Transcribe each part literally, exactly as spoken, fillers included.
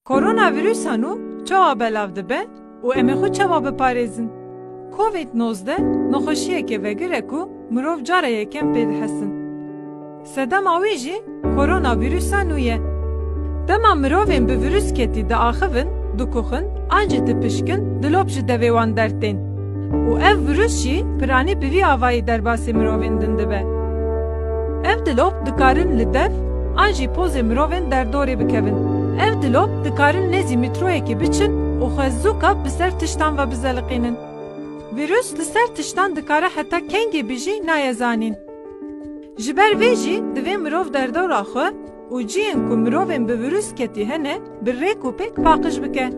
Koronavîrusa nû çawa belav dibe û em ê xwe çawa biparêzin? Covid nozdeh nexweşiyeke vegir e ku mirov cara yekem pê dihesin. Sedema wî jî koronavîrusa nû ye. Dema mirovên bi vîrusketî diaxivin, dikuxin an jî dipişkin, dilop ji devê wan dertên. Û ev vîrus jî piranî bi vî avayî derbasî mirovên din dibe. Ev dilop dikarin li dev an jî pozê mirovên derdorê bikevin. Ev dilop dikarin nêzî mîtroyekê biçin û xwe zûka bi ser tiştan ve bizeliqînin. Vîrus li ser tiştan dikare heta kengê bijî, naye zanîn. Ji ber vê jî divê mirov derdora xwe û cihên ku mirovên bi vîrusketî hene bi rêk û pêk paqij bike.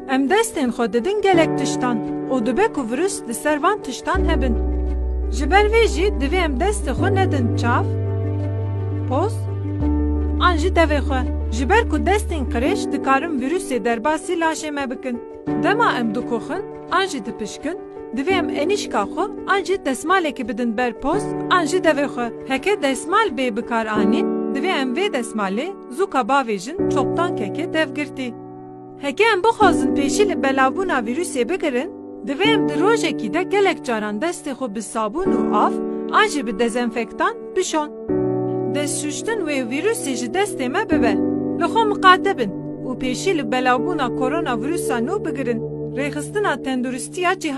Em destên xwe didin gelek tiştan û dibe ku vîrus li ser van tiştan hebin. Ji ber vê jî divê em destê xwe nedin çav, poz an jî devê xwe. Ji ber ku destên qirêj dikarin vîrusê derbasî laşê me bikin. Dema em dikoxin an jî dipişkin, divê em enîşka xwe an jî desmalekê bidin ber poz an jî devê xwe. Heke desmal bê bikaranîn, divê em vê desmalê zûka bavêjin çoktankeke devgirtî. Heke em bixwazin pêşî li belavbûna vîrusê bigirin, divê em di rojekî de gelek caran destê xwe bi sabûn û av an jî bi dezenfektan bişon. Destşuştin wê vîrusê ji destê me bibe. Li xwe miqate bin û pêşî li belavbûna koronavîrusa nû bigirin. Rêxistina Tenduristiya Cîhanê.